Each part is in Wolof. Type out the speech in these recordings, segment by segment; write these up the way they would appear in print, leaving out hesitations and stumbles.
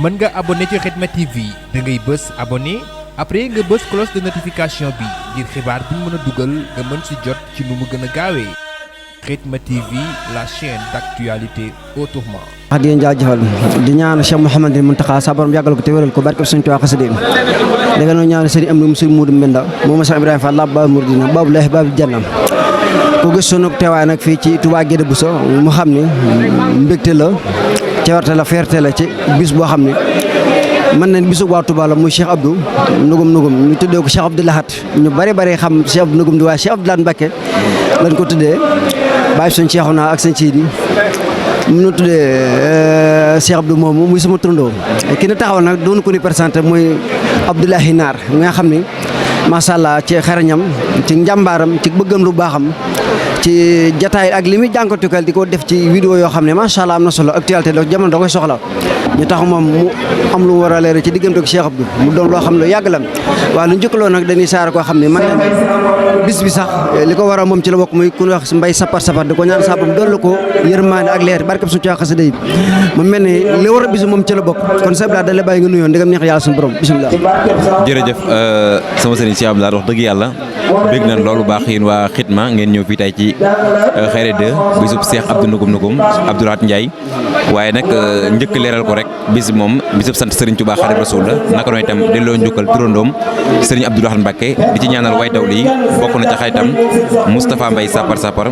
mën nga abonné ci Khidma TV da ngay bës abonné après nga bës cloche de notification bi ngir xibaar bu ñu mën a dugal nga mën ci jot ci nu mu gën a gaawee Khidma TV la chaîne d'actualité autrement. wax di leen jaajëfal di ñaan Cheikh Mouhamadou Mountakha sa borom yàggal ko te wéral ko barke Sëriñ Tuubaa xasida da nga noo ñaan Sëriñ Amdi Sëriñ Muudu Mbenda moom Cheikh Ibrahima Fall Baabul Muridiina Baabul Laahi Baabul Janna ku gis sunu teewaay nag fii ci Touba Guédé Bousso mu xam ne mbégte la cawarte la fierté la ci bis boo xam ne mën nañ bisu waa Touba la muy Cheikh Abdou Nugum ñu tuddee ko Cheikh Abdou Lahat ñu bari xam Cheikh Abdou Nugum di waaye Cheikh Abdou Lahat Mbacké lañ ko tuddee bàyyi suñ Cheikhouna ak sëñ Sidi mu nu tuddee Cheikh Abdou moomu muy sama turandoo ki ne taxawal nag doonu ko ni présenté muy Abdoulahi Naar nga xam ni macha allah ci xarañam ci njàmbaaram ci bëggam lu baaxam ci jataay ak li muy jànkuwuteel di ko def ci vidéo yoo xam ne macha allah am na solo actualité la jamono da koy soxla ñu tax moom mu am lu mu war a leeral ci diggante ak Cheikh Abdou mu doon loo xam ne lu yàgg la waaw lu njëkkaloo nag dañuy saara koo xam ne man na bis bi sax li ko waral moom ci la bokk muy ku ñuy wax mbay sapar di ko ñaan sabam doon la ko yërmande ak leer barkeb suñu caa xasida yi mu mel ne li war a bis moom ci la bokk kon sabla da la bàyyi nga nuyoon ndegam neex yàlla suñu borom bisimilah. jërëjëf sama sëriñ Cheikh Abdou Lahad wax dëgg yàlla bég nañ loolu baax yéen waa Khidma ngeen ñëw fii tey ci Xayra 2 bisub Cheikh Abdou Nugum Abdou Lahad Ndiaye waaye nag njëkk leeral ko rek bis moom bisub sant Serigne Touba Xaadimu Rasuul la naka noonu itam delloo njukkal turandoom Serigne Abdou Lahad Mbacké di ci ñaanal way dawli yi bokk na ca xaytam Moustapha Mbaye sapar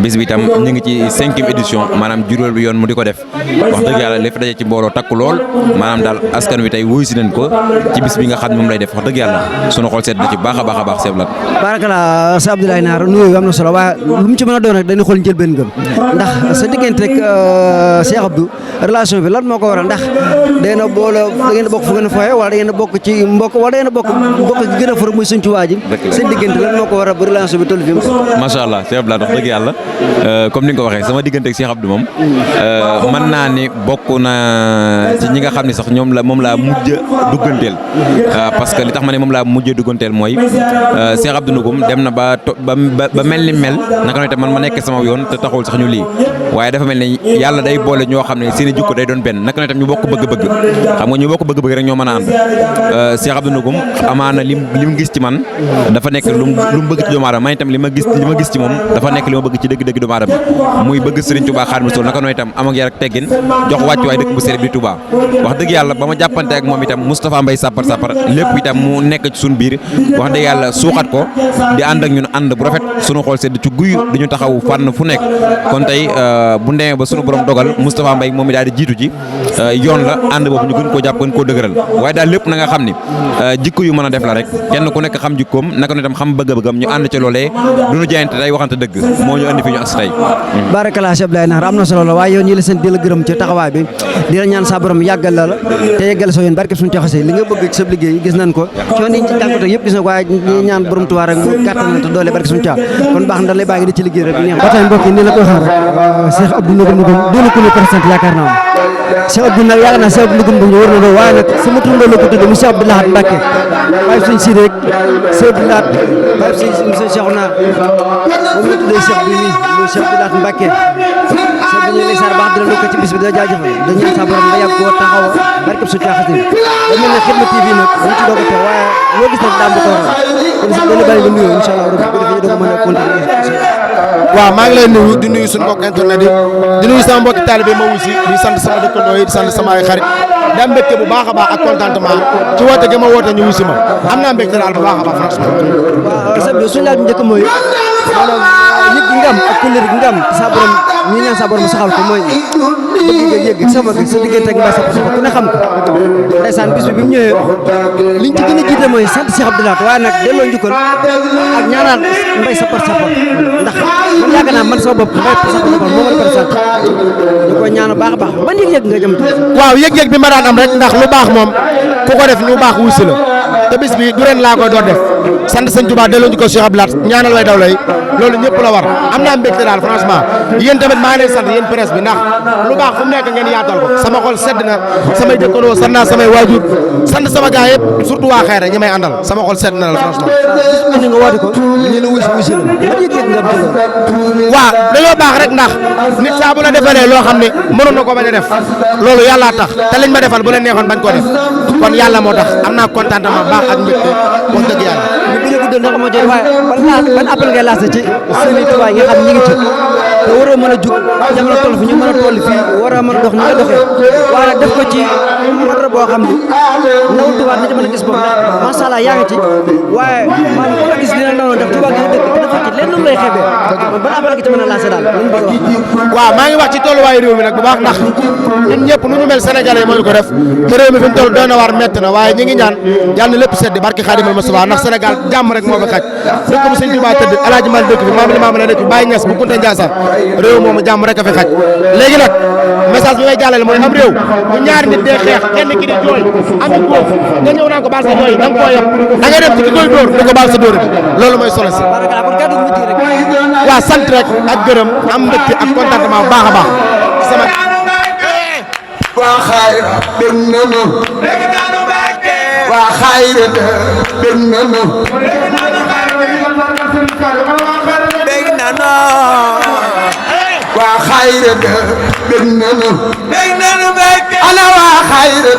bis bi itam ñu ngi ci 5e édition maanaam juróol bi yoon mu di ko def wax dëgg yàlla lépp daje ci mbooloo takku lool maanaam daal askan wi tey wuyu si nañ ko ci bis bi nga xam ne moom lay def wax dëgg yàlla sunu xol seet na ci baax a baax seeblat barakala sa Abdoulaye Naar nuyoo am na solo waaye lu mu ci mën a doon rek dañuy xool njëlbeen ngëm ndax sa diggante rek Cheikh Abdou relation bi lan moo ko waral ndax da ngeen a boole da ngeen a bokk fu ngeen a fooyee wala da ngeen a bokk ci mbokk wala da ngeen a bokk ci gën a fër muy Sëñ Tuubaa ji seen diggante lan moo ko waral ba relation bi toll fi macha allah Cheikh Abdou Lahad wax dëgg yàlla comme ni nga ko waxee sama diggante ak Cheikh Abdou moom mën naa ni bokk na ci ñi nga xam ne sax moom laa mujj dugganteel parce que li tax ma ne moom laa mujj dugganteel mooy Cheikh Abdou Nugum dem na ba mel ni mel naka noonu itam man ma nekk sama yoon te taxul sax ñu lii waaye dafa mel ni yàlla day boole ñoo xam ne seen i jukko day doon benn naka noonu itam ñu bokk bëgg-bëgg xam nga ñu bokk bëgg-bëgg rek ñoo mën a ànd Cheikh Abdou Nugum amaana lim gis ci man dafa nekk lu mu bëgg ci doomu aadama man itam li ma gis ci moom dafa nekk li ma bëgg ci dëgg-dëgg doomu aadama muy bëgg Serigne Touba Xaadimu Rasuul naka noonu itam am ak yar ak teggin jox wàccu waay dëkk bu sell bi Touba wax dëgg yàlla ba ma jàppante ak moom itam Moustapha Mbaye sapar lépp itam mu nekk ci suñu biir wax dëgg yàlla suuxat ko di ànd ak ñun ànd bu rafet sunu xool sedd ci guy dañu taxaw fànn fu nekk kon tey bu ndemee ba sunu borom dogal Moustapha Mbaye moom mi daal di jiitu ji yoon la ànd boobu ñu gën koo jàpp gën koo dëgëral waaye daal lépp na nga xam ni jikko yu mën a def la rek kenn ku nekk xam jikkoom naka noonu itam xam bëgg-bëggam ñu ànd ca loolee duñu jaayante tey waxante dëgg moo ñu andi fi ñu agsi tey barakala Cheikh Abdoulaye Naar am na solo la waaye yow ñi la seen di la gërëm ci taxawaay bi di la ñaan sa borom yàggal la te yàggal sa yoon barke suñu coxase li nga bëgg ci sa liggéey gis nañ ko coono yi ci jànkuwut yëpp gis na ko waaye ñi ñaan borom Tuubaa rek mu gàttal te doole barke suñu Tuubaa kon baax na lay bàyyi di ci liggéey rek neex ba tey mbokk yi ni la ko waxee rek Cheikh Abdou Nugum doon ko ñu présenté yaakaar naa Cheikh Abdou nag yaakaar naa Cheikh Abdou Nugum bu war na loolu waaye nag sama turandoo la ko tudd mu Cheikh Abdou Lahad Mbacké waaye suñ si rek Cheikh Abdou Lahad waaye suñ monsieur Cheikhouna moom la tuddee Cheikh bi nii muy Cheikh Abdou Lahad Mbacké Cheikh bi ñu lay saar baax di la lokk ci bis bi da jaajëfal dañu ñaan sa borom nga yàgg koo taxaw barke su caaxati da mel ne Khidma TV nag dañ ci doog a taw waaye loo gis nag daam bu ko waral kon si dañu bàyyi nga nuyoo incha allah rabbi bu defee ñu doog a mën a continuer waaw maa ngi lay nuyu di nuyu suñu mbokk internet yi di nuyu sama mbokki taalibe ma wusi di sant sama dëkkandoo yi di sant sama ay xarit di am mbégte bu baax a baax ak contentement ci woote gi ma woote ñu wusi ma am naa mbégte daal bu baax a baax franchement. waaw sëñ bi suñu laaj njëkk mooy maanaam yëg gi nga am ak couleur gi nga am sa borom ñu ñaan sa borom saxal ko mooy bëgg nga yëg sa bëgg sa diggante ak Mbaye Sapar ku ne xam ko ndeysaan bis bi mu ñëwee liñ ci gën a jiite mooy sant Cheikh Abdou Lahad waaye nag delloo njukkal ak ñaanal Mbaye Sapar ndax man yaakaar naa man sama bopp Mbaye Sapar moo ma la présenté ñu koy ñaanal baax a baax ban yëg-yëg nga jëm waaw yëg-yëg bi ma daan am rek ndax lu baax moom ku ko def ñu baax wuusi la te bis bi du ren laa koy door def sant sëñ Touba delloo ñu ko Cheikh Abdou Lahad ñaanal way daw lay loolu ñëpp la war am naa mbégte daal franchement yéen tamit maa ngi leen sant yéen presse bi ndax lu baax fu mu nekk ngeen yaatal ko sama xol sedd na samay dëkkandoo sant naa samay waajur sant sama gars yëpp surtout waa Xayra ñi may àndal sama xol sedd na la franchement. ni nga woote ko ñu ne wusi la waaw dañoo baax rek ndax nit saa bu la defalee loo xam ne mënoon na ko bañ a def loolu yàllaa tax te liñ ma defal bu leen neexoon bañ koo def kon yàlla moo tax am naa contentement baax ak mbégte wax dëgg yàlla. ñu gën a guddal ndax moo jël waaye ban appel ngay lancé ci Serigne Touba yi nga xam ñi ngi ci te waroo mën a jug jamono toll fi ñu mën a toll fii war a mën a dox ñu nga doxee waaye def ko ci ordre boo xam ni ndaw Touba dina ci mën a gis bopp ndax macha allah yaa ngi ci waaye man ku la gis dina noonu def Touba gi dëkk dina fekk lenn lu lay xeebee ban appel nga ci mën a lancé daal lañ bëgg wax. waaw maa ngi wax ci tolluwaayu réew mi nag bu baax ndax ñun ñëpp nu ñu mel Sénégalais yi moo ñu ko def te réew mi fi mu toll doy na waar métti na waaye ñi ngi ñaan yàlla na lépp sedd barki Xaadimal Mustafa ndax Sénégal jàmm rek moo fi xaj dëkk bu sëñ Tuubaa tëdd Alaaji Maalik dëkk fi maam li maam la dëkk Baye Niass bu Kunta Ndiassane réew moomu jàmm rek a fi xaj léegi nag message bi ngay jàllale mooy am réew bu ñaari nit dee xeex kenn ki di jooy ami góof nga ñëw naan ko baal sa jooy da nga koo yeb da ngay dem ci ki koy dóor di ko baal sa dóor bi loolu mooy solo si waaw sant rek ak gërëm am mbégte ak contentement bu baax a baax sama waa Xayra bég nañu waa Xayra bég nañu bég nañu waa Xayra bég nañu ana waa Xayra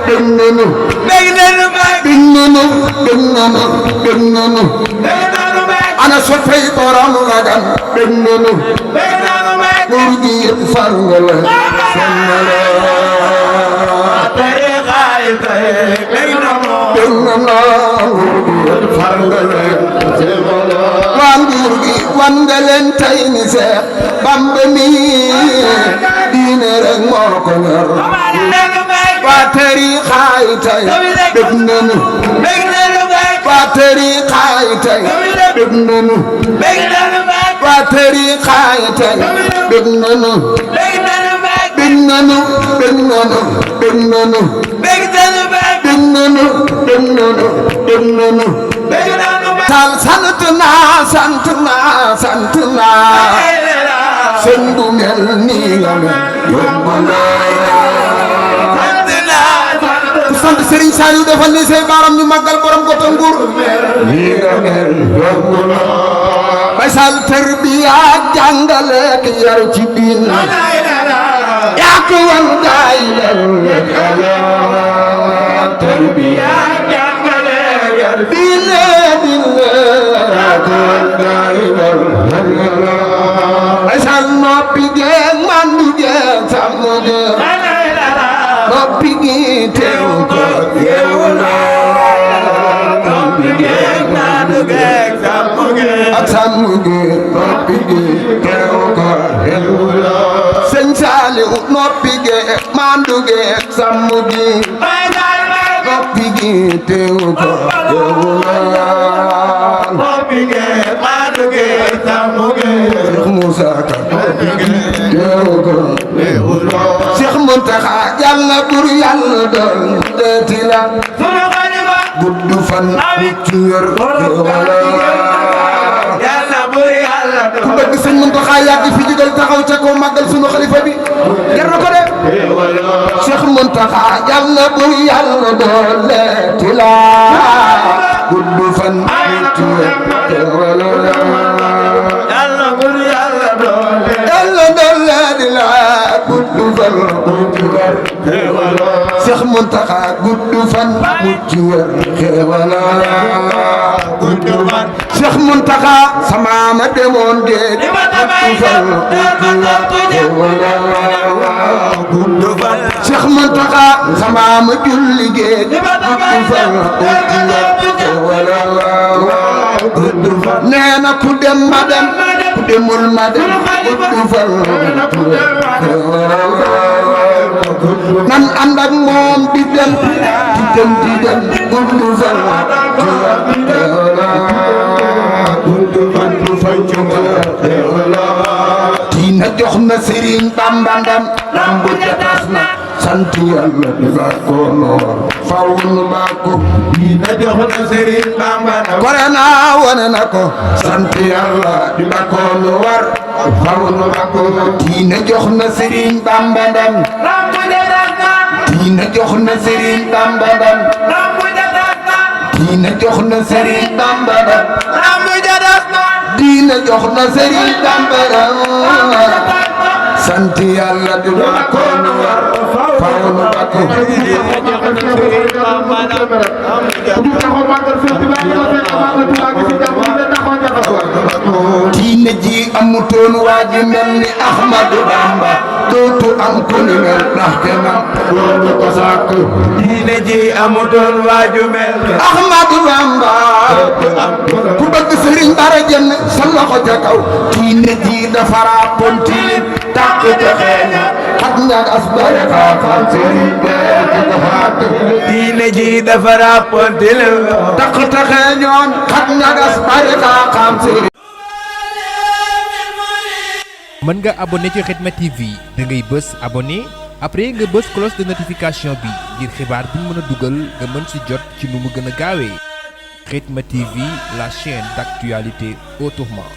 bég nañu bég nañu bég nañu ana soppay borom Lagan bég nañu nguur gi yëpp far nga la waa nguur gi wan nga leen tey ni Seex Bamba mi diine rek moo ko ñor waa tariixa yi tey bëgg nañu waa tariixa yi tey bëgg nañu waa tariixa yi tey bëgg nañu bëgg nañu bëgg nañu bëgg nañu tal sant naa sëñ bu mel nii nga mel yomb naa sant Serigne Saliou defal ni say baaram ñu màggal borom ko tangur nii nga mel yomb naa bay sal tarbiya jàngale ak yar ci diin yaa ko wan gaay tarbiya jàngale yar diine asal noppi geeg mandu geeg sàmm geeg noppi gi teew ko yeewu naa noppi geeg mandu geeg sàmm geeg ak sàmm geeg noppi gi teew ko yeewu naa sëñ Saaliw noppi geeg mandu geeg sàmm geeg noppi gi teew ko yeewu naa noppi geeg mandu geeg sàmm geeg Moussa Ka Cheikh Mountakha yàlla bur yàlla doon deeti la gudd fan ci wér yàlla bur yàlla doon ku bëgg sëñ Mountakha yàgg fi jugal taxaw ca kaw màggal sunu xalifa bi jar na ko de Cheikh Mountakha yàlla bur yàlla doon deeti la gudd fan ci wér Cheikh Mountakha gudd fan mucc wér xéewala Cheikh Mountakha sama ma demoon géej gudd fan Cheikh Mountakha sama ma julli géej gudd fan nee na ku dem ma dem ku demul ma dem gudd fan nan ànd ak moom di dem gudd fan diina jox na Serigne Bamba ndam lambu ja tas na sant yàlla di la ko noor faw nu bàkku diine jox na Serigne Bamba kore naa wane na ko sant yàlla di la ko nu war faw nu bàkku diine jox na Serigne Bamba ndam diine jox na Serigne Bamba ndam diine jox na Serigne Bamba ndam diine jox na Serigne Bamba ndam sant yàlla di la ko nu war faw nu bàkku diine ji amutoon waa ji mel ni Ahmadu Bamba dootu am ku ni mel ndax kenn doonu ko sàkk diine ji amutoon waa ju mel ni Ahmadu Bamba ku bëgg Sëriñ Bara Jenn sa loxo ca kaw diine ji dafa raapoon tilim tàkk ca xeeña xat ñaag asbare xaaxaan Sëriñ diine ji dafa raapoon tilim tàkk ca xeeñoon xat ñaag asbare xaaxaan Sëriñ mën nga abonné ci Khidma TV da ngay bës abonné après nga bës cloche de notification bi ngir xibaar bu ñu mën a dugal nga mën si jot ci nu mu gën a gaawee Khidma TV, la chaîne d'actualité autrement.